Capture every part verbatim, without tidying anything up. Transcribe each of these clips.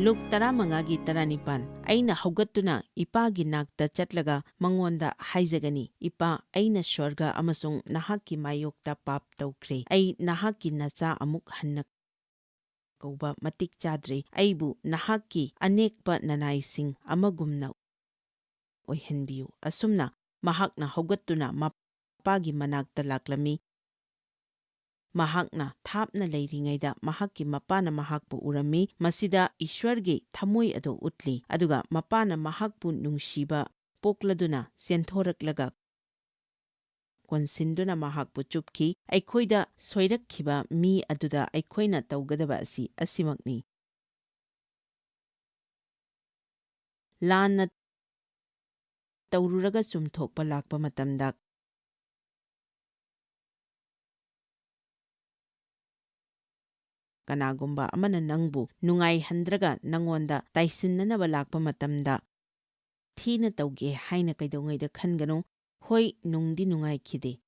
ꯂꯨꯛ ꯇꯔꯥꯃꯉꯥꯒꯤ ꯇꯔꯥꯅꯤꯄꯥꯟ꯫ ꯑꯩꯅ ꯍꯧꯒꯠꯇꯨꯅ ꯏꯄꯥꯒꯤ ꯅꯥꯛꯇ ꯆꯠꯂꯒ ꯃꯉꯣꯟꯗ ꯍꯥꯏꯖꯒꯅꯤ, "ꯏꯄꯥ, ꯑꯩꯅ ꯁ꯭ꯋꯔꯒ ꯑꯃꯁꯨꯡ ꯅꯍꯥꯛꯀꯤ ꯃꯥꯌꯣꯛꯇ ꯄꯥꯞ ꯇꯧꯈ꯭ꯔꯦ꯫ ꯑꯩ ꯅꯍꯥꯛꯀꯤ ꯅꯆꯥ ꯑꯃꯨꯛ ꯍꯟꯅ ꯀꯧꯕ ꯃꯇꯤꯛ ꯆꯥꯗ꯭ꯔꯦ꯫ ꯑꯩꯕꯨ ꯅꯍꯥꯛꯀꯤ ꯑꯅꯦꯛꯄ ꯅꯅꯥꯏꯁꯤꯡ ꯑꯃꯒꯨꯝꯅ ꯑꯣꯏꯍꯟꯕꯤꯌꯨ꯫" ꯑꯁꯨꯝꯅ ꯃꯍꯥꯛꯅ ꯍꯧꯒꯠꯇꯨꯅ ꯃꯄꯥꯒꯤ ꯃꯅꯥꯛꯇ ꯂꯥꯛꯂꯝꯃꯤ꯫ ꯃꯍꯥꯛꯅ ꯊꯥꯞꯅ ꯂꯩꯔꯤꯉꯩꯗ ꯃꯍꯥꯛꯀꯤ ꯃꯄꯥꯅ ꯃꯍꯥꯛꯄꯨ ꯎꯔꯝꯃꯤ꯫ ꯃꯁꯤꯗ ꯏꯁ꯭ꯋꯔꯒꯤ ꯊꯝꯃꯣꯏ ꯑꯗꯨ ꯎꯠꯂꯤ꯫ ꯑꯗꯨꯒ ꯃꯄꯥꯅ ꯃꯍꯥꯛꯄꯨ ꯅꯨꯡꯁꯤꯕ ꯄꯣꯛꯂꯗꯨꯅ ꯆꯦꯟꯊꯣꯔꯛꯂꯒ ꯀꯣꯟꯁꯤꯟꯗꯨꯅ ꯃꯍꯥꯛꯄꯨ ꯆꯨꯞꯈꯤ꯫ ꯑꯩꯈꯣꯏꯗ ꯁꯣꯏꯔꯛꯈꯤꯕ ꯃꯤ ꯑꯗꯨꯗ ꯑꯩꯈꯣꯏꯅ ꯇꯧꯒꯗꯕ ꯑꯁꯤ ꯑꯁꯤꯃꯛꯅꯤ꯫ ꯂꯥꯟꯅ ꯇꯧꯔꯨꯔꯒ ꯆꯨꯝꯊꯣꯛꯄ ꯂꯥꯛꯄ ꯃꯇꯝꯗ, ꯀꯅꯥꯒꯨꯝꯕ ꯑꯃꯅ ꯅꯪꯕꯨ ꯅꯨꯡꯉꯥꯏꯍꯟꯗ꯭ꯔꯒ ꯅꯪꯉꯣꯟꯗ ꯇꯥꯏꯁꯤꯟꯅꯅꯕ ꯂꯥꯛꯄ ꯃꯇꯝꯗ, ꯊꯤꯅ ꯇꯧꯒꯦ ꯍꯥꯏꯅ ꯀꯩꯗꯧꯉꯩꯗ ꯈꯟꯒꯅꯨ꯫ ꯍꯣꯏ, ꯅꯨꯡꯗꯤ ꯅꯨꯡꯉꯥꯏꯈꯤꯗꯦ꯫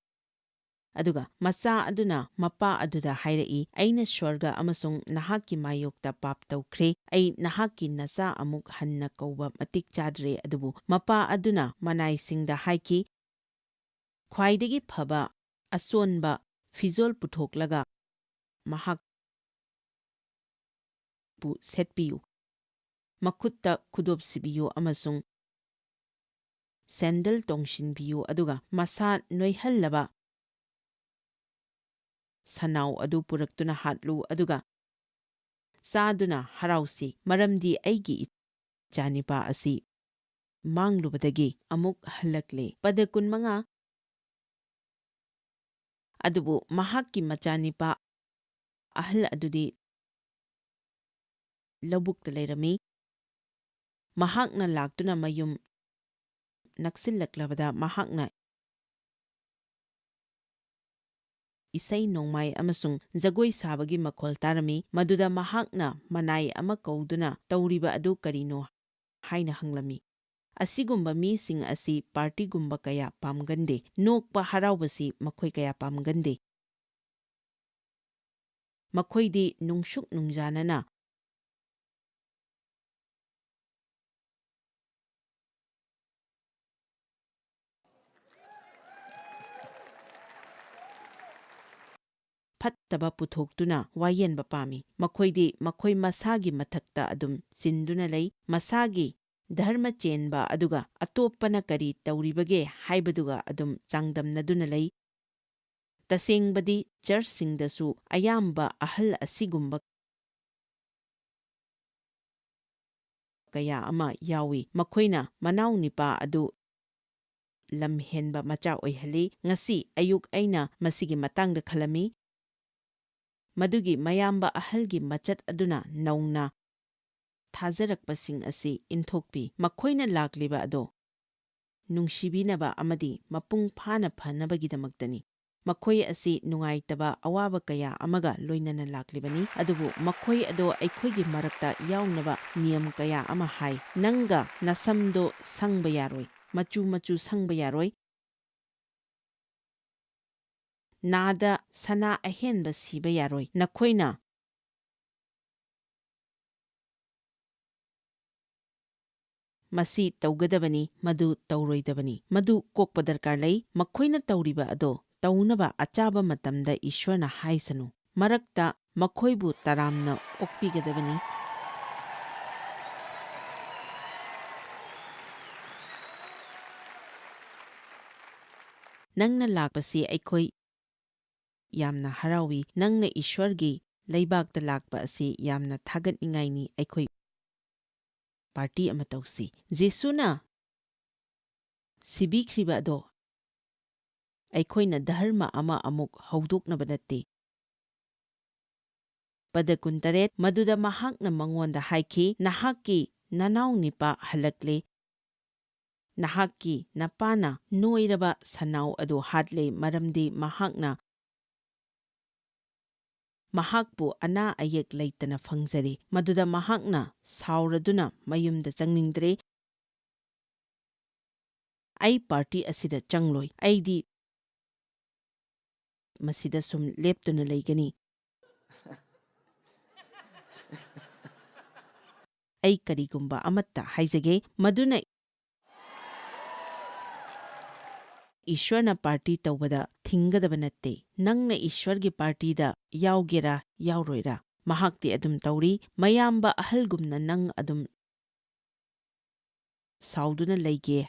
ꯑꯗꯨꯒ ꯃꯆꯥ ꯑꯗꯨꯅ ꯃꯄꯥ ꯑꯗꯨꯗ ꯍꯥꯏꯔꯛꯏ, "ꯑꯩꯅ ꯁ꯭ꯋꯔꯒ ꯑꯃꯁꯨꯡ ꯅꯍꯥꯛꯀꯤ ꯃꯥꯌꯣꯛꯇ ꯄꯥꯞ ꯇꯧꯈ꯭ꯔꯦ꯫ ꯑꯩ ꯅꯍꯥꯛꯀꯤ ꯅꯆꯥ ꯑꯃꯨꯛ ꯍꯟꯅ ꯀꯧꯕ ꯃꯇꯤꯛ ꯆꯥꯗ꯭ꯔꯦ꯫" ꯑꯗꯨꯕꯨ ꯃꯄꯥ ꯑꯗꯨꯅ ꯃꯅꯥꯏꯁꯤꯡꯗ ꯍꯥꯏꯈꯤ, "ꯈ꯭ꯋꯥꯏꯗꯒꯤ ꯐꯕ ꯑꯆꯣꯟꯕ ꯐꯤꯖꯣꯜ ꯄꯨꯊꯣꯛꯂꯒ ꯃꯍꯥꯛꯄꯨ ꯁꯦꯠꯄꯤꯌꯨ, ꯃꯈꯨꯠꯇ ꯈꯨꯗꯣꯞ ꯁꯤꯕꯤꯌꯨ ꯑꯃꯁꯨꯡ ꯁꯦꯟꯗꯜ ꯇꯣꯡꯁꯤꯟꯕꯤꯌꯨ, ꯑꯗꯨꯒ ꯃꯁꯥ ꯅꯣꯏꯍꯜꯂꯕ ꯁꯅꯥꯎ ꯑꯗꯨ ꯄꯨꯔꯛꯇꯨꯅ ꯍꯥꯠꯂꯨ, ꯑꯗꯨꯒ ꯆꯥꯗꯨꯅ ꯍꯔꯥꯎꯁꯤ, ꯃꯔꯝꯗꯤ ꯑꯩꯒꯤ ꯏꯆꯥꯅꯤꯄꯥ ꯑꯁꯤ ꯃꯥꯡꯂꯨꯕꯗꯒꯤ ꯑꯃꯨꯛ ꯍꯜꯂꯛꯂꯦ꯫" ꯄꯗ ꯀꯨꯟꯃꯉꯥ꯫ ꯑꯗꯨꯕꯨ ꯃꯍꯥꯛꯀꯤ ꯃꯆꯥꯅꯤꯄꯥ ꯑꯍꯜ ꯑꯗꯨꯗꯤ ꯂꯧꯕꯨꯛꯇ ꯂꯩꯔꯝꯃꯤ꯫ ꯃꯍꯥꯛꯅ ꯂꯥꯛꯇꯨꯅ ꯃꯌꯨꯝ ꯅꯛꯁꯤꯜꯂꯛꯂꯕꯗ ꯃꯍꯥꯛꯅ ꯏꯁꯩ ꯅꯣꯡꯃꯥꯏ ꯑꯃꯁꯨꯡ ꯖꯒꯣꯏ ꯁꯥꯕꯒꯤ ꯃꯈꯣꯜ ꯇꯥꯔꯝꯃꯤ꯫ ꯃꯗꯨꯗ ꯃꯍꯥꯛꯅ ꯃꯅꯥꯏ ꯑꯃ ꯀꯧꯗꯨꯅ, "ꯇꯧꯔꯤꯕ ꯑꯗꯨ ꯀꯔꯤꯅꯣ?" ꯍꯥꯏꯅ ꯍꯪꯂꯝꯃꯤ꯫ "ꯑꯁꯤꯒꯨꯝꯕ ꯃꯤꯁꯤꯡ ꯑꯁꯤ ꯄꯥꯔꯇꯤꯒꯨꯝꯕ ꯀꯌꯥ ꯄꯥꯝꯒꯟꯗꯦ꯫ ꯅꯣꯛꯄ ꯍꯔꯥꯎꯕꯁꯤ ꯃꯈꯣꯏ ꯀꯌꯥ ꯄꯥꯝꯒꯟꯗꯦ꯫ ꯃꯈꯣꯏꯗꯤ ꯅꯨꯡꯁꯨꯛ ꯅꯨꯡꯖꯥꯅꯅ ꯐꯠꯇꯕ ꯄꯨꯊꯣꯛꯇꯨꯅ ꯋꯥꯌꯦꯟꯕ ꯄꯥꯝꯃꯤ꯫ ꯃꯈꯣꯏꯗꯤ ꯃꯈꯣꯏ ꯃꯁꯥꯒꯤ ꯃꯊꯛꯇ ꯑꯗꯨꯝ ꯆꯤꯟꯗꯨꯅ ꯂꯩ, ꯃꯁꯥꯒꯤ ꯙꯔꯃ ꯆꯦꯟꯕ ꯑꯗꯨꯒ ꯑꯇꯣꯞꯄꯅ ꯀꯔꯤ ꯇꯧꯔꯤꯕꯒꯦ ꯍꯥꯏꯕꯗꯨꯒ ꯑꯗꯨꯝ ꯆꯥꯡꯗꯝꯅꯗꯨꯅ ꯂꯩ꯫ ꯇꯁꯦꯡꯕꯗꯤ ꯆꯔꯆꯁꯤꯡꯗꯁꯨ ꯑꯌꯥꯝꯕ ꯑꯍꯜ ꯑꯁꯤꯒꯨꯝꯕ ꯀꯌꯥ ꯑꯃ ꯌꯥꯎꯏ꯫ ꯃꯈꯣꯏꯅ ꯃꯅꯥꯎ ꯅꯤꯄꯥ ꯑꯗꯨ ꯂꯝꯍꯦꯟꯕ ꯃꯆꯥ ꯑꯣꯏꯍꯜꯂꯤ꯫ ꯉꯁꯤ ꯑꯌꯨꯛ ꯑꯩꯅ ꯃꯁꯤꯒꯤ ꯃꯇꯥꯡꯗ ꯈꯜꯂꯝꯃꯤ꯫ ꯃꯗꯨꯒꯤ ꯃꯌꯥꯝꯕ ꯑꯍꯜꯒꯤ ꯃꯆꯠ ꯑꯗꯨꯅ ꯅꯧꯅ ꯊꯥꯖꯔꯛꯄꯁꯤꯡ ꯑꯁꯤ ꯏꯟꯊꯣꯛꯄꯤ꯫ ꯃꯈꯣꯏꯅ ꯂꯥꯛꯂꯤꯕ ꯑꯗꯣ ꯅꯨꯡꯁꯤꯕꯤꯅꯕ ꯑꯃꯗꯤ ꯃꯄꯨꯡ ꯐꯥꯅ ꯐꯅꯕꯒꯤꯗꯃꯛꯇꯅꯤ꯫ ꯃꯈꯣꯏ ꯑꯁꯤ ꯅꯨꯡꯉꯥꯏꯇꯕ ꯑꯋꯥꯕ ꯀꯌꯥ ꯑꯃꯒ ꯂꯣꯏꯅꯅ ꯂꯥꯛꯂꯤꯕꯅꯤ, ꯑꯗꯨꯕꯨ ꯃꯈꯣꯏ ꯑꯗꯣ ꯑꯩꯈꯣꯏꯒꯤ ꯃꯔꯛꯇ ꯌꯥꯎꯅꯕ ꯅꯤꯌꯝ ꯀꯌꯥ ꯑꯃ ꯍꯥꯏ꯫ "ꯅꯪꯒ ꯅꯁꯝꯗꯣ ꯁꯪꯕ ꯌꯥꯔꯣꯏ, ꯃꯆꯨ ꯃꯆꯨ ꯁꯪꯕ ꯌꯥꯔꯣꯏ, ꯅꯥꯗ ꯁꯅꯥ ꯑꯍꯦꯟꯕ ꯁꯤꯕ ꯌꯥꯔꯣꯏ, ꯅꯈꯣꯏꯅ ꯃꯁꯤ ꯇꯧꯒꯗꯕꯅꯤ, ꯃꯗꯨ ꯇꯧꯔꯣꯏꯗꯕꯅꯤ"꯫ ꯃꯗꯨ ꯀꯣꯛꯄ ꯗꯔꯀꯥꯔ ꯂꯩ꯫ ꯃꯈꯣꯏꯅ ꯇꯧꯔꯤꯕ ꯑꯗꯣ ꯇꯧꯅꯕ ꯑꯆꯥꯕ ꯃꯇꯝꯗ ꯏꯁ꯭ꯋꯔꯅ ꯍꯥꯏꯁꯅꯨ꯫ ꯃꯔꯛꯇ ꯃꯈꯣꯏꯕꯨ ꯇꯔꯥꯝꯅ ꯑꯣꯛꯄꯤꯒꯗꯕꯅꯤ꯫ "ꯅꯪꯅ ꯂꯥꯛꯄꯁꯤ ꯑꯩꯈꯣꯏ ꯌꯥꯝꯅ ꯍꯔꯥꯎꯏ꯫ ꯅꯪꯅ ꯏꯁ꯭ꯋꯔꯒꯤ ꯂꯩꯕꯥꯛꯇ ꯂꯥꯛꯄ ꯑꯁꯤ ꯌꯥꯝꯅ ꯊꯥꯒꯠꯅꯤꯡꯉꯥꯏꯅꯤ꯫ ꯑꯩꯈꯣꯏ ꯄꯥꯔꯇꯤ ꯑꯃ ꯇꯧꯁꯤ"꯫ ꯖꯤꯁꯨꯅ ꯁꯤꯕꯤꯈ꯭ꯔꯤꯕ ꯑꯗꯣ ꯑꯩꯈꯣꯏꯅ ꯙꯔꯃ ꯑꯃ ꯑꯃꯨꯛ ꯍꯧꯗꯣꯛꯅꯕ ꯅꯠꯇꯦ꯫ ꯄꯗ ꯀꯨꯟꯇꯔꯦꯠ, ꯃꯗꯨꯗ ꯃꯍꯥꯛꯅ ꯃꯉꯣꯟꯗ ꯍꯥꯏꯈꯤ, "ꯅꯍꯥꯛꯀꯤ ꯅꯅꯥꯎ ꯅꯤꯄꯥ ꯍꯜꯂꯛꯂꯦ꯫ ꯅꯍꯥꯛꯀꯤ ꯅꯄꯥꯅ ꯅꯣꯏꯔꯕ ꯁꯟꯅꯥꯎ ꯑꯗꯨ ꯍꯥꯠꯂꯦ, ꯃꯔꯝꯗꯤ ꯃꯍꯥꯛꯅ ꯃꯍꯥꯛꯄꯨ ꯑꯅꯥ ꯑꯌꯦꯛ ꯂꯩꯇꯅ ꯐꯪꯖꯔꯦ"꯫ ꯃꯗꯨꯗ ꯃꯍꯥꯛꯅ ꯁꯥꯎꯔꯗꯨꯅ ꯃꯌꯨꯝꯗ ꯆꯪꯅꯤꯡꯗ꯭ꯔꯦ꯫ "ꯑꯩ ꯄꯥꯔꯇꯤ ꯑꯁꯤꯗ ꯆꯪꯂꯣꯏ꯫ ꯑꯩꯗꯤ ꯃꯁꯤꯗ ꯁꯨꯝ ꯂꯦꯞꯇꯨꯅ ꯂꯩꯒꯅꯤ"꯫ ꯑꯩ ꯀꯔꯤꯒꯨꯝꯕ ꯑꯃꯠꯇ ꯍꯥꯏꯖꯒꯦ, ꯃꯗꯨꯅ ꯏꯁ꯭ꯋꯔꯅ ꯄꯥꯔꯇꯤ ꯇꯧꯕꯗ ꯍꯤꯡꯒꯗꯕ ꯅꯠꯇꯦ꯫ ꯅꯪꯅ ꯏꯁ꯭ꯋꯔꯒꯤ ꯄꯥꯔꯇꯤꯗ ꯌꯥꯎꯒꯦꯔꯥ ꯌꯥꯎꯔꯣꯏꯔꯥ, ꯃꯍꯥꯛꯇꯤ ꯑꯗꯨꯝ ꯇꯧꯔꯤ꯫ ꯃꯌꯥꯝꯕ ꯑꯍꯜꯒꯨꯝꯅ ꯅꯪ ꯑꯗꯨꯝ ꯁꯥꯎꯗꯨꯅ ꯂꯩꯒꯦ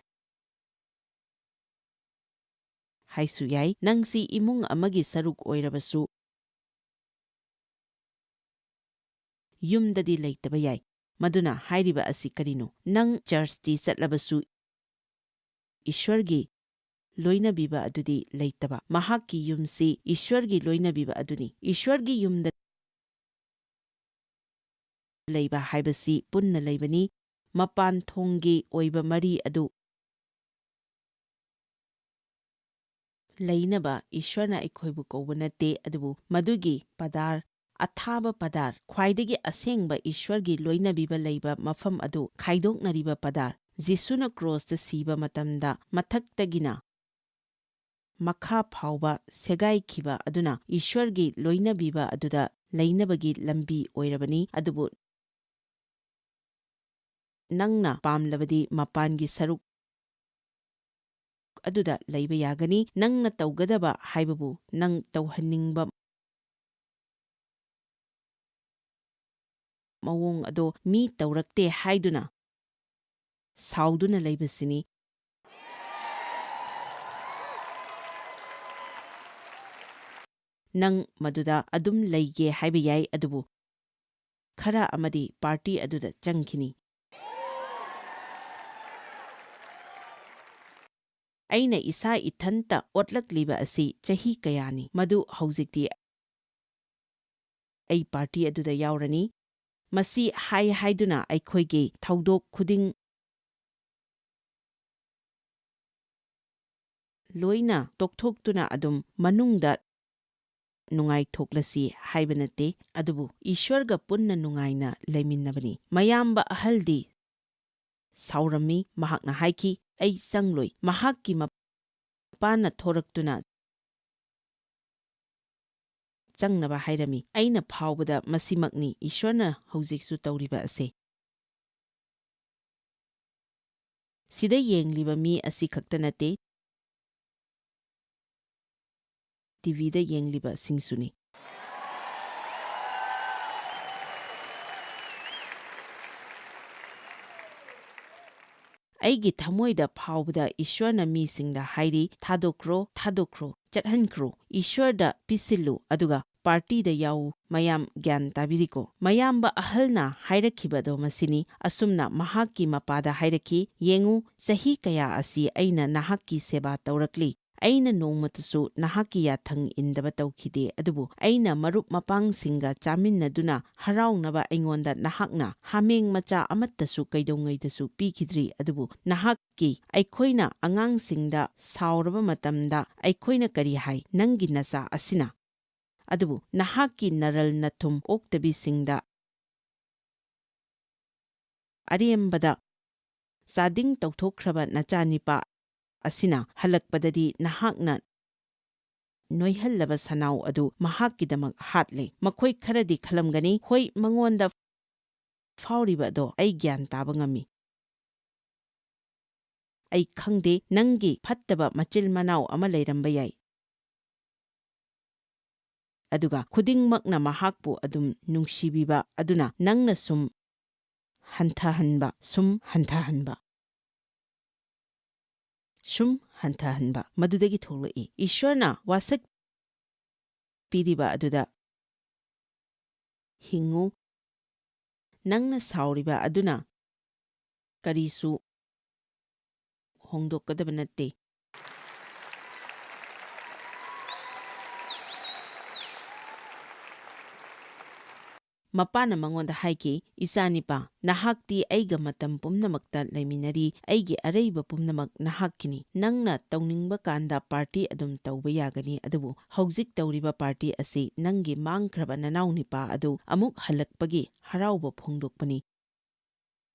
ꯍꯥꯏꯁꯨ ꯌꯥꯏ꯫ ꯅꯪꯁꯤ ꯏꯃꯨꯡ ꯑꯃꯒꯤ ꯁꯔꯨꯛ ꯑꯣꯏꯔꯕꯁꯨ, ꯌꯨꯝꯗꯗꯤ ꯂꯩꯇꯕ ꯌꯥꯏ꯫ ꯃꯗꯨꯅ ꯍꯥꯏꯔꯤꯕ ꯑꯁꯤ ꯀꯔꯤꯅꯣ? ꯅꯪ ꯆꯔꯆꯇꯤ ꯆꯠꯂꯕꯁꯨ, ꯏꯁ꯭ꯋꯔꯒꯤ ꯂꯣꯏꯅꯕꯤꯕ ꯑꯗꯨꯗꯤ ꯂꯩꯇꯕ꯫ ꯃꯍꯥꯛꯀꯤ ꯌꯨꯝꯁꯤ ꯏꯁ꯭ꯋꯔꯒꯤ ꯂꯣꯏꯅꯕꯤꯕ ꯑꯗꯨꯅꯤ꯫ ꯏꯁ꯭ꯋꯔꯒꯤ ꯌꯨꯝꯗ ꯂꯩꯕ ꯍꯥꯏꯕꯁꯤ ꯄꯨꯟꯅ ꯂꯩꯕꯅꯤ꯫ ꯃꯄꯥꯟ ꯊꯣꯡꯒꯤ ꯑꯣꯏꯕ ꯃꯔꯤ ꯑꯗꯨ ꯂꯩꯅꯕ ꯏꯁ꯭ꯋꯔꯅ ꯑꯩꯈꯣꯏꯕꯨ ꯀꯧꯕ ꯅꯠꯇꯦ, ꯑꯗꯨꯕꯨ ꯃꯗꯨꯒꯤ ꯄꯗꯥꯔ, ꯑꯊꯥꯕ ꯄꯗꯥꯔ, ꯈ꯭ꯋꯥꯏꯗꯒꯤ ꯑꯁꯦꯡꯕ ꯏꯁ꯭ꯋꯔꯒꯤ ꯂꯣꯏꯅꯕꯤꯕ ꯂꯩꯕ ꯃꯐꯝ ꯑꯗꯨ ꯈꯥꯏꯗꯣꯛꯅꯔꯤꯕ ꯄꯗꯥꯔ, ꯖꯤꯁꯨꯅ ꯀ꯭ꯔꯣꯁꯇ ꯁꯤꯕ ꯃꯇꯝꯗ ꯃꯊꯛꯇꯒꯤꯅ ꯃꯈꯥ ꯐꯥꯎꯕ ꯁꯦꯒꯥꯏꯈꯤꯕ ꯑꯗꯨꯅ ꯏꯁ꯭ꯋꯔꯒꯤ ꯂꯣꯏꯅꯕꯤꯕ ꯑꯗꯨꯗ ꯂꯩꯅꯕꯒꯤ ꯂꯝꯕꯤ ꯑꯣꯏꯔꯕꯅꯤ꯫ ꯑꯗꯨꯕꯨ ꯅꯪꯅ ꯄꯥꯝꯂꯕꯗꯤ ꯃꯄꯥꯟꯒꯤ ꯁꯔꯨꯛ ꯑꯗꯨꯗ ꯂꯩꯕ ꯌꯥꯒꯅꯤ꯫ ꯅꯪꯅ ꯇꯧꯒꯗꯕ ꯍꯥꯏꯕꯕꯨ ꯅꯪ ꯇꯧꯍꯟꯅꯤꯡꯕ ꯃꯑꯣꯡ ꯑꯗꯣ ꯃꯤ ꯇꯧꯔꯛꯇꯦ ꯍꯥꯏꯗꯨꯅ ꯁꯥꯎꯗꯨꯅ ꯂꯩꯕꯁꯤꯅꯤ꯫ ꯅꯪ ꯃꯗꯨꯗ ꯑꯗꯨꯝ ꯂꯩꯒꯦ ꯍꯥꯏꯕ ꯌꯥꯏ, ꯑꯗꯨꯕꯨ ꯈꯔ ꯑꯃꯗꯤ ꯄꯥꯔꯇꯤ ꯑꯗꯨꯗ ꯆꯪꯈꯤꯅꯤ꯫ ꯑꯩꯅ ꯏꯁꯥ ꯏꯊꯟꯇ ꯑꯣꯠꯂꯛꯂꯤꯕ ꯑꯁꯤ ꯆꯍꯤ ꯀꯌꯥꯅꯤ꯫ ꯃꯗꯨ ꯍꯧꯖꯤꯛꯇꯤ ꯑꯩ ꯄꯥꯔꯇꯤ ꯑꯗꯨꯗ ꯌꯥꯎꯔꯅꯤ꯫ ꯃꯁꯤ ꯍꯥꯏ ꯍꯥꯏꯗꯨꯅ ꯑꯩꯈꯣꯏꯒꯤ ꯊꯧꯗꯣꯛ ꯈꯨꯗꯤꯡ ꯂꯣꯏꯅ ꯇꯣꯛꯊꯣꯛꯇꯨꯅ ꯑꯗꯨꯝ ꯃꯅꯨꯡꯗ ꯅꯨꯡꯉꯥꯏꯊꯣꯛꯂꯁꯤ ꯍꯥꯏꯕ ꯅꯠꯇꯦ, ꯑꯗꯨꯕꯨ ꯏꯁ꯭ꯋꯔꯒ ꯄꯨꯟꯅ ꯅꯨꯡꯉꯥꯏꯅ ꯂꯩꯃꯤꯟꯅꯕꯅꯤ꯫ ꯃꯌꯥꯝꯕ ꯑꯍꯜꯗꯤ ꯁꯥꯎꯔꯝꯃꯤ꯫ ꯃꯍꯥꯛꯅ ꯍꯥꯏꯈꯤ, "ꯑꯩ ꯆꯪꯂꯣꯏ꯫" ꯃꯍꯥꯛꯀꯤ ꯃꯄꯥꯅ ꯊꯣꯔꯛꯇꯨꯅ ꯆꯪꯅꯕ ꯍꯥꯏꯔꯝꯃꯤ꯫ ꯑꯩꯅ ꯐꯥꯎꯕꯗ ꯃꯁꯤꯃꯛꯅꯤ ꯏꯁ꯭ꯋꯔꯅ ꯍꯧꯖꯤꯛꯁꯨ ꯇꯧꯔꯤꯕ ꯑꯁꯦ꯫ ꯁꯤꯗ ꯌꯦꯡꯂꯤꯕ ꯃꯤ ꯑꯁꯤ ꯈꯛꯇ ꯅꯠꯇꯦ, ꯇꯤꯚꯤꯗ ꯌꯦꯡꯂꯤꯕꯁꯤꯡꯁꯨꯅꯤ꯫ ꯑꯩꯒꯤ ꯊꯃꯣꯏꯗ ꯐꯥꯎꯕꯗ ꯏꯁ꯭ꯋꯔꯅ ꯃꯤꯁꯤꯡꯗ ꯍꯥꯏꯔꯤ, "ꯊꯥꯗꯣꯛꯈ꯭ꯔꯣ, ꯊꯥꯗꯣꯛꯈ꯭ꯔꯣ, ꯆꯠꯍꯟꯈ꯭ꯔꯣ, ꯏꯁ꯭ꯋꯔꯗ ꯄꯤꯁꯤꯜꯂꯨ, ꯑꯗꯨꯒ ꯄꯥꯔꯇꯤꯗ ꯌꯥꯎꯎ꯫" ꯃꯌꯥꯝ ꯒ꯭ꯌꯥꯟ ꯇꯥꯕꯤꯔꯤꯀꯣ? ꯃꯌꯥꯝꯕ ꯑꯍꯜꯅ ꯍꯥꯏꯔꯛꯈꯤꯕꯗꯣ ꯃꯁꯤꯅꯤ꯫ ꯑꯁꯨꯝꯅ ꯃꯍꯥꯛꯀꯤ ꯃꯄꯥꯗ ꯍꯥꯏꯔꯛꯈꯤ, "ꯌꯦꯡꯉꯨ, ꯆꯍꯤ ꯀꯌꯥ ꯑꯁꯤ ꯑꯩꯅ ꯅꯍꯥꯛꯀꯤ ꯁꯦꯕꯥ ꯇꯧꯔꯛꯂꯤ꯫ ꯑꯩꯅ ꯅꯣꯡꯃꯇꯁꯨ ꯅꯍꯥꯛꯀꯤ ꯌꯥꯊꯪ ꯏꯟꯗꯕ ꯇꯧꯈꯤꯗꯦ, ꯑꯗꯨꯕꯨ ꯑꯩꯅ ꯃꯔꯨꯞ ꯃꯄꯥꯡꯁꯤꯡꯒ ꯆꯥꯃꯤꯟꯅꯗꯨꯅ ꯍꯔꯥꯎꯅꯕ ꯑꯩꯉꯣꯟꯗ ꯅꯍꯥꯛꯅ ꯍꯥꯃꯦꯡ ꯃꯆꯥ ꯑꯃꯠꯇꯁꯨ ꯀꯩꯗꯧꯉꯩꯗꯁꯨ ꯄꯤꯈꯤꯗ꯭ꯔꯤ꯫ ꯑꯗꯨꯕꯨ ꯅꯍꯥꯛꯀꯤ, ꯑꯩꯈꯣꯏꯅ ꯑꯉꯥꯡꯁꯤꯡꯗ ꯁꯥꯎꯔꯕ ꯃꯇꯝꯗ ꯑꯩꯈꯣꯏꯅ ꯀꯔꯤ ꯍꯥꯏ? ꯅꯪꯒꯤ ꯅꯆꯥ ꯑꯁꯤꯅ꯫ ꯑꯗꯨꯕꯨ ꯅꯍꯥꯛꯀꯤ ꯅꯔꯜ ꯅꯊꯨꯝ ꯑꯣꯛꯇꯕꯤꯁꯤꯡꯗ ꯑꯔꯦꯝꯕꯗ ꯆꯥꯗꯤꯡ ꯇꯧꯊꯣꯛꯈ꯭ꯔꯕ ꯅꯆꯥꯅꯤꯄꯥ ꯑꯁꯤꯅ ꯍꯜꯂꯛꯄꯗꯗꯤ ꯅꯍꯥꯛꯅ ꯅꯣꯏꯍꯜꯂꯕ ꯁꯅꯥꯎ ꯑꯗꯨ ꯃꯍꯥꯛꯀꯤꯗꯃꯛ ꯍꯥꯠꯂꯦ꯫ ꯃꯈꯣꯏ ꯈꯔꯗꯤ ꯈꯜꯂꯝꯒꯅꯤ, "ꯍꯣꯏ, ꯃꯉꯣꯟꯗ ꯐꯥꯎꯔꯤꯕ ꯑꯗꯣ ꯑꯩ ꯒ꯭ꯌꯥꯟ ꯇꯥꯕ ꯉꯝꯃꯤ꯫ ꯑꯩ ꯈꯪꯗꯦ, ꯅꯪꯒꯤ ꯐꯠꯇꯕ ꯃꯆꯤꯜ ꯃꯅꯥꯎ ꯑꯃ ꯂꯩꯔꯝꯕ ꯌꯥꯏ꯫ ꯑꯗꯨꯒ ꯈꯨꯗꯤꯡꯃꯛꯅ ꯃꯍꯥꯛꯄꯨ ꯑꯗꯨꯝ ꯅꯨꯡꯁꯤꯕꯤꯕ ꯑꯗꯨꯅ ꯅꯪꯅ ꯁꯨꯝ ꯍꯟꯊꯍꯟꯕ, ꯁꯨꯝ ꯍꯟꯊꯍꯟꯕ, ꯁꯨꯝ ꯍꯟꯊꯍꯟꯕ ꯃꯗꯨꯗꯒꯤ ꯊꯣꯛꯂꯛꯏ꯫ ꯏꯁ꯭ꯋꯔꯅ ꯋꯥꯁꯛ ꯄꯤꯔꯤꯕ ꯑꯗꯨꯗ ꯍꯤꯡꯉꯨ꯫ ꯅꯪꯅ ꯁꯥꯎꯔꯤꯕ ꯑꯗꯨꯅ ꯀꯔꯤꯁꯨ ꯍꯣꯡꯗꯣꯛꯀꯗꯕ ꯅꯠꯇꯦ꯫" ꯃꯄꯥꯅ ꯃꯉꯣꯟꯗ ꯍꯥꯏꯈꯤ, "ꯏꯆꯥꯅꯤꯄꯥ, ꯅꯍꯥꯛꯇꯤ ꯑꯩꯒ ꯃꯇꯝ ꯄꯨꯝꯅꯃꯛꯇ ꯂꯩꯃꯤꯟꯅꯔꯤ, ꯑꯩꯒꯤ ꯑꯔꯩꯕ ꯄꯨꯝꯅꯃꯛ ꯅꯍꯥꯛꯀꯤꯅꯤ꯫ ꯅꯪꯅ ꯇꯧꯅꯤꯡꯕ ꯀꯥꯟꯗ ꯄꯥꯔꯇꯤ ꯑꯗꯨꯝ ꯇꯧꯕ ꯌꯥꯒꯅꯤ, ꯑꯗꯨꯕꯨ ꯍꯧꯖꯤꯛ ꯇꯧꯔꯤꯕ ꯄꯥꯔꯇꯤ ꯑꯁꯤ ꯅꯪꯒꯤ ꯃꯥꯡꯈ꯭ꯔꯕ ꯅꯅꯥꯎꯅꯤꯄꯥ ꯑꯗꯨ ꯑꯃꯨꯛ ꯍꯜꯂꯛꯄꯒꯤ ꯍꯔꯥꯎꯕ ꯐꯣꯡꯗꯣꯛꯄꯅꯤ꯫